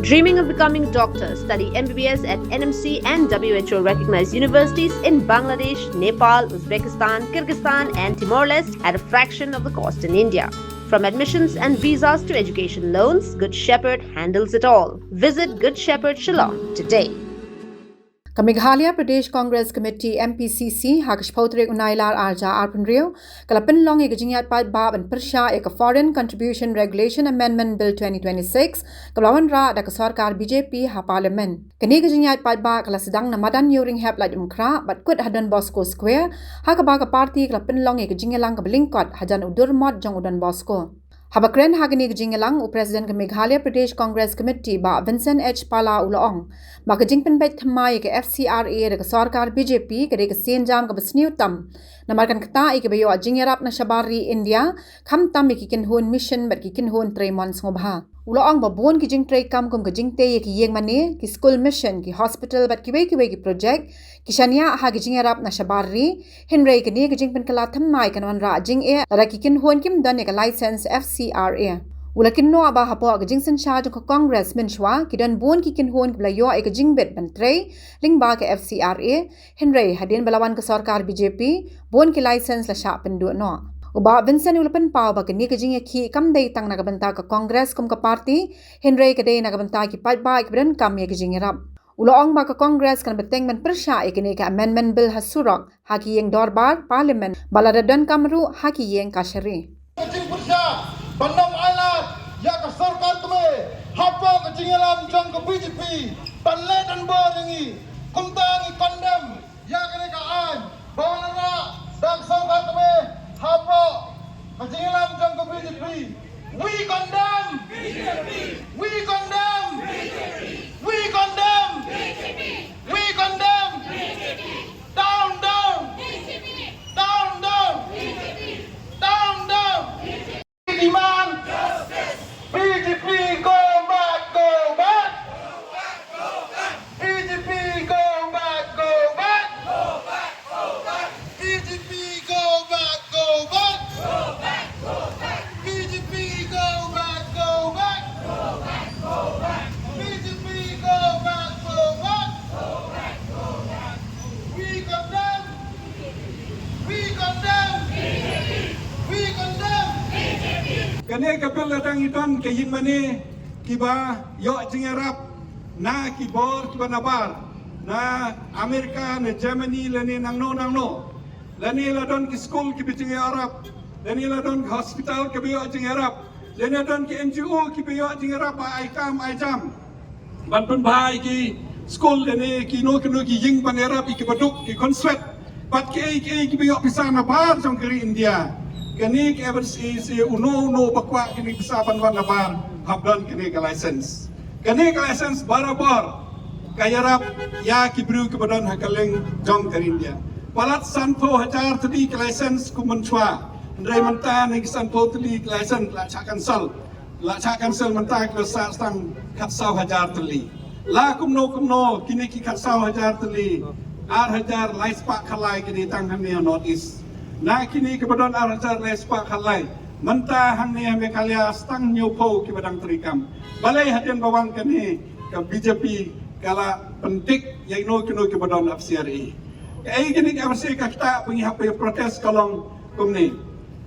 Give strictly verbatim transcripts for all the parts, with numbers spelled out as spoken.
Dreaming of becoming a doctor? Study M B B S at N M C and W H O recognized universities in Bangladesh, Nepal, Uzbekistan, Kyrgyzstan, and Timor Leste at a fraction of the cost in India. From admissions and visas to education loans, Good Shepherd handles it all. Visit Good Shepherd Shillong today. Ka Meghalaya Pradesh Congress Committee, M P C C, ha ka shiphew tarik u Nailar arhajar arphew hynriew, ka la pynlong ïa ka jingïaid paidbah ban pyrshah ïa ka Foreign Contribution Regulation Amendment Bill twenty twenty-six, kaba la wanrah da ka sorkar B J P ha Parliament. Kane ka jingïaid paidbah ka la sdang na madan Ïewrynghep Laitumkhrah bad kut ha Don Bosco Square, ha kaba ka party ka la pynlong ïa ka jingïalang kaba lyngkot hajan u Durmot jong u Don Bosco. Haba kren ha kane ka jingïalang, u President ka Meghalaya Pradesh Congress Committee, Bah Vincent H Pala, u la ong ba ka jingpynbeit thymmai ïa ka F C R A da ka sorkar B J P ka dei ka sienjam kaba sniew tam, namar kan ktah ïa kiba ïoh jingïarap na shabar ri India, khamtam ïa ki kynhun mission bad ki kynhun trei mon sngewbha. U la ong ba bun ki jingtreikam kum ka jingtei ïa ki ïing mane, ki skul mission, ki hospital bad kiwei kiwei ki project ki shaniah ha ki jingïarap na shabar ri, hynrei kane ka jingpynkylla thymmai kan wanrah jingeh lada ki kynhun kim don ïa ka license F C R A. U la kynnoh ba hapoh ka jingsynshar jong ka Congress mynshwa, ki don bun ki kynhun kiba la ïoh ïa ka jingbit ban trei lyngba ka F C R A, hynrei hadien ba la wan ka sorkar B J P, bun ki license la shah pynduh noh. U Bah Vincent u la pynpaw ba kane ka jingïakhih kam dei tang na ka bynta ka Congress kum ka party, hynrei ka dei na ka bynta ki paidbah kiba donkam ïa ka jingïarap. U la ong ba ka Congress kan bteng ban pyrshah ïa kane ka Amendment Bill ha surok, ha ki ïing dorbar, Parliament, bad lada donkam ruh ha ki ïing kashari. Ka jingpyrshah ban ym ailad ïa ka sorkar thymmai hapoh ka jingïalam jong ka B J P, ban leh donbor ïa ngi, kumta ngi condemn ïa kane ka aiñ ba wanrah da ka sorkar thymmai hapoh ka jingïalam jong ka B J P. We condemn! We condemn! We condemn! We condemn! Down, down! Down, down! Down, down! We demand justice! B J P go back, go back! B J P go back, go back! B J P go back, go back! B J P go back, go back! B J P go back, go back! We condemn! We condemn! We condemn! Kane ka bill la dang i don ka ïing mane kiba ïoh jingïarap na ki bor kiba nabar, na America, na Germany, lane nangno nangno. Lane la don ki skul kiba jingïarap, lane la don ki hospital kiba ïoh jingïarap, lane don ki N G O kiba ïoh jingïarap ba ai kam ai jam ban pynbha ïa ki skul lane kino kino ki ïing ban ïarap ïa kiba duk, ki khun swet, bad kiei kiei kiba ïoh pisa nabar jong ka ri India. Kane ka F S C A C, uno uno ba kwah kine ki pisa ban wan nabar, hap don kane ka license. Kane ka license barabor ka ïarap ïa ki briew kiba don ha kylleng jong ka ri India. Palat sanphew hajar tylli ka license kum mynshwa, hynrei mynta kine ki sanphew tylli ka license la shah cancel. La shah cancel, mynta ki la sah tang khatsaw hajar tylli. La kumno kumno, kine ki khatsaw hajar tylli, ar hajar lai spah khatlai ki dei tang hangne ha North East. Na kine kiba don ar hajar lai spah khatlai, mynta hangne ha Meghalaya tang hynñiewphew kiba dang treikam. Balei? Hadien ba wan kane ka B J P ka la pyndik ïa kino kino kiba don F C R A. Kaei kane ka F C R A ka ktah ba ngi hap ban protest ka long kumne.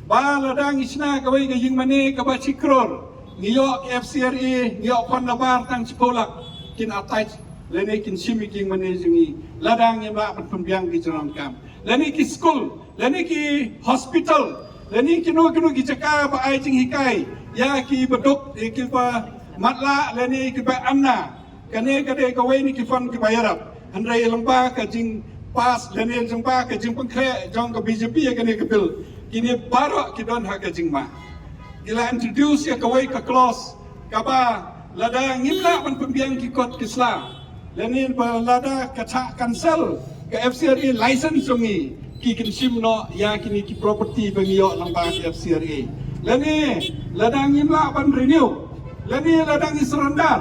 Ba lada ngi shna kawei ka ïing mane kaba shi klur, ngi ïoh F C R A, ngi ïoh fund nabar tang shiphew lak, kin attach lane kin shim ïa ki ïing mane jong ngi lada ngim lah ban pynbiang ki jingdonkam. Lane ki skul, lane ki hospital, lane kino kino ki jaka ba ai jinghikai ïa kiba duk, ïa kiba matlah lane kiba anna. Kane ka dei kawei na ki fund kiba ïarap. Hynrei lyngba ka jingpass lane lyngba ka jingpynkhreh jong ka B J P ïa kane ka bill, kine baroh ki don ha ka jingma. Ki la introduce ïa kawei ka clause kaba lada ngim lah ban pynbiang ki kot ki sla, lane ba lada ka shah cancel ka F C R A license jong ngi, ki kin shim noh ïa kine ki property ba ngi ïoh lyngba ka F C R A. Lane lada ngim lah ban renew, lane lada ngi surrender,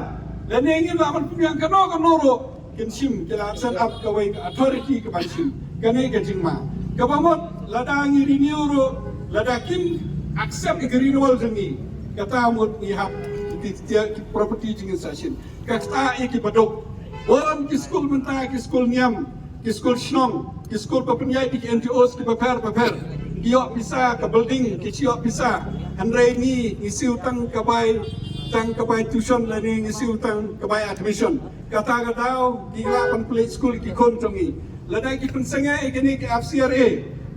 lane ngim lah ban pynbiang kano kano ruh, kin shim, ki la set up kawei ka authority ka ban shim. Kane ka jingma. Kaba mut lada ngi renew ruh, lada kim accept ïa ka renewal jong ngi, kata mut ngi hap Ki property jong ngi sa shisien. Ka ktah ïa ki baduk. Bun ki skul mynta, ki skul niam, ki skul shnong, ki skul ba pynïaid da ki N G Os kiba pher bapher. Ki ïoh pisa ka building, ki shu ïoh pisa. Hynrei ngi, ngi siew tang ka bai, tang ka bai tuition lane ngi siew tang ka bai admission. Kata ka daw ngi lah ban pynleit skul ki khun jong ngi. Lada ki pynsangeh ïa kane ka F C R A,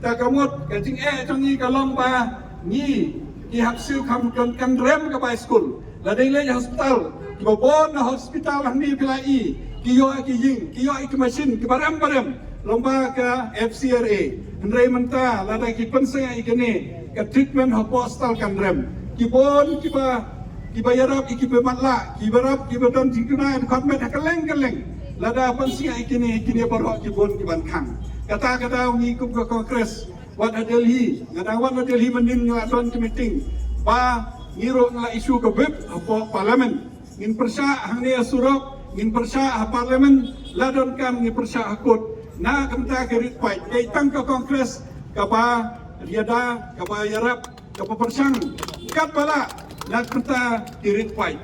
ta ka mut ka jingeh jong ngi ka long ba ngi ki hap siew kham kan, kan rem ka bai skul. Lada ngi leit hospital, kiba bun na hospital hangne phi la i, ki ïoh ki ïing, ki ïoh ki machine, kiba rem ba rem. Long ba ka F C R A. Hynrei mynta lada ki pynsangeh ïa kane, ka treatment hapoh hospital kan rem. Ki bun kiba, kiba ïarap ïa kiba matlah, kiba ïarap kiba don jingduna ïa ka khmat ha kylleng kylleng. Lada pynsangeh ïa kine, kine baroh ki bun kiban khang. Kata ka daw ngi kum ka Congress, wat ha Delhi, nga dang wat ha Delhi mynnin nga la don ka meeting ba ngi ruh ngi la issue ka whip hapoh Parliament. Ngin pyrshah hangne ha surok, ngin pyrshah ha Parliament, la donkam ngin pyrshah ha court. Na ka bynta ka rit paid, dei tang ka Congress kaba ïada, kaba ïarap, kaba pyrshang katba lah na ka bynta ka rit paid.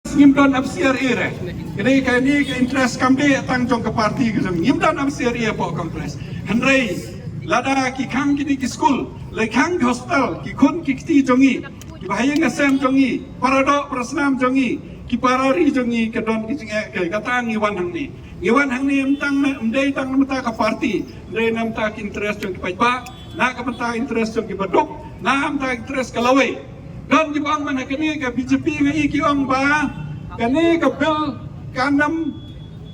Ngim don F C R A re. Kane, kane ka interest kam dei tang jong ka party ka jong, ngim don F C R A hapoh Congress. Hynrei lada ki khang kine ki skul, la khang ki hospital, ki khun ki kti jong ngi, kiba ha ïing ha sem jong ngi, para doh para snam jong ngi, ki para ri jong ngi, ka don ki jingeh. Kata ngi wan hangne. Ngi wan hangne ym tang, ym dei tang na bynta ka party, hynrei na bynta ki interest jong ki paidbah, na ka bynta interest jong ki baduk, na bynta interest ka lawei. Don kiba ong man ha kane ka B J P, nga i ki ong ba kane ka bill kan ym,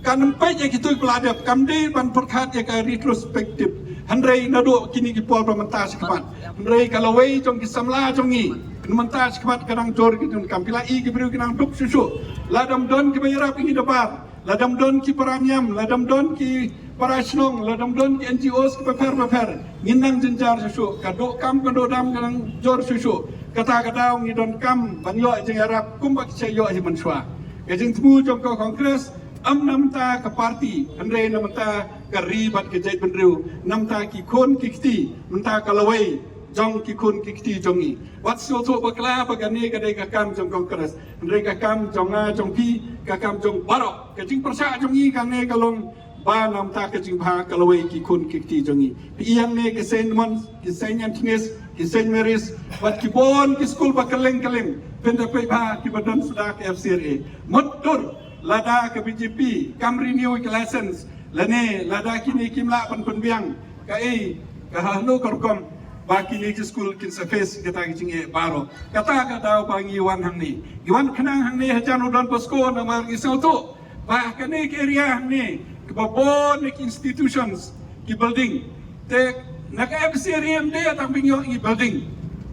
kan ym peit ïa kito kiba la dep, kam dei ban pyrkhat ïa ka retrospective. Hynrei naduh kine ki por ba mynta shakhmat, hynrei ka lawei jong ki samla jong ngi mynta shakhmat ka dang jur ki jingdonkam. Phi la i ki briew ki nang duk shuh shuh. Lada ym don kiba ïarap ïa ngi da bar, lada ym don ki para niam, lada ym don ki para shnong, lada ym don ki N G Os kiba pher bapher, ngin nang jynjar shuh shuh. Ka dohkam ka dohdam ka nang jur shuh shuh. Kata ka daw ngi donkam ban ïoh jingïarap kumba ki shu ïoh hi mynshuwa. Ka jingthmu jong ka Congress ym na bynta ka party, hynrei na bynta ka ri bad ka jaitbynriew, na bynta ki khun ki kti, bynta ka lawei jong ki khun ki kti jong ngi. Wat sngewthuh bakla ba kane ka dei ka kam jong Congress, hynrei ka kam jong nga jong phi, ka kam jong baroh. Ka jingpyrshah jong ngi kane ka long ba na bynta ka jingbha ka lawei ki khun ki kti jong ngi. Phi ïa ngi ki Saint Edmunds, ki Saint Anthony's, ki Saint Mary's, wat ki bun ki skul ba kylleng kylleng, pynda phi ba kiba don suda ka F C R A. Mutdur lada ka B J P kam renew ka license, lane lada kine kim lah ban pynbiang kaei, ka hano ka rukom, ba kine ki skul kin sa face kata ki jingeh baroh. Kata ka daw ba ngi wan hangne. Ngi wan khnang hangne hajan u Don Bosco namar ngi sngewthuh ba kane ka area hangne kaba bun na ki institutions, ki building. Te na ka F C R A ym dei tang ba ngi ïoh ngi building,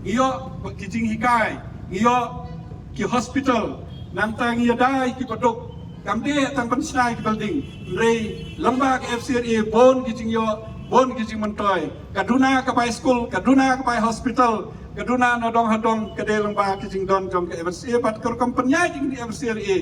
ngi ïoh ki jinghikai, ngi ïoh ki hospital, nangta ngi ïada ïa ki baduk. Kam dei tang ban shna ïa ki building, hynrei lyngba ka F C R A bun ki jingïoh, bun ki jingmyntoi. Ka duna ka bai skul, ka duna ka bai hospital, ka duna na dong ha dong, ka dei lyngba ki jingdon jong ka F C R A bad ka rukom pynïaid jong ka F C R A.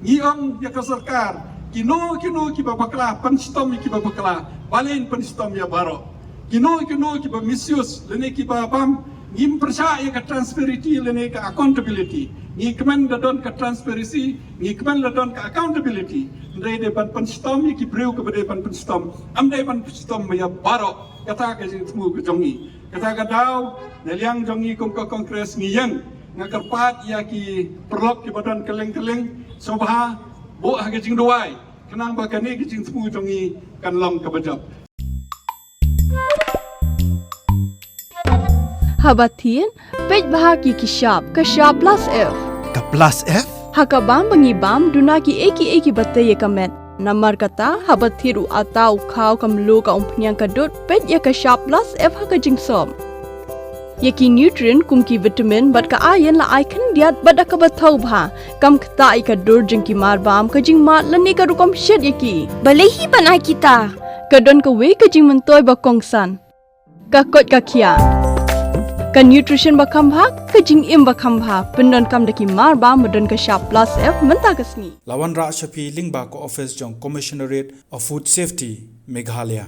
Ngi ong ïa ka sorkar, kino kino kiba bakla, pynshitom ïa kiba bakla, balei pynshitom ïa baroh? Kino kino kiba misuse lane kiba bam, ngim pyrshah ïa ka transparency lane ka accountability. Ngi kmen da don ka transparency, ngi kmen da don ka accountability. Hynrei dei ban pynshitom ïa ki briew kiba dei ban pynshitom, ym dei ban pynshitom ïa baroh. Kata ka jingthmu ka jong ngi. Kata ka daw, na liang jong ngi kum ka Congress ngi ïeng, nga kyrpad ïa ki paralok kiba don kylleng kylleng, sngewbha buh ha ka jingduwai, khnang ba kane ka jingthmu jong ngi kan long kaba jop. Haba thied, peit bha ki ki shap, ka shap plus F. Ka plus F? Ha ka bam ba ngi bam, duna kiei kiei kiba tei ïa ka met. Namar kata, haba thied u atta, u khaw, ka mluh, ka umphniang, ka dud, peit ïa ka shap plus F ha ka jingsop. Ïa ki nutrient kum ki vitamin bad ka iron la ai khyndiat bad da kaba thaw bha. Kam ktah ïa ka dur jong ki marbam, ka jingmad lane ka rukom shet ïa ki. Balei hi ban ai kita? Ka don kawei ka jingmyntoi ba kongsan. Ka koit ka khiah. Ka nutrition ba kham bha, ka jingim ba kham bha. Pyndonkam da ki marbam ba don ka shap plus F mynta ka sngi. La wanrah sha phi lyngba ka office jong Commissionerate of Food Safety, Meghalaya.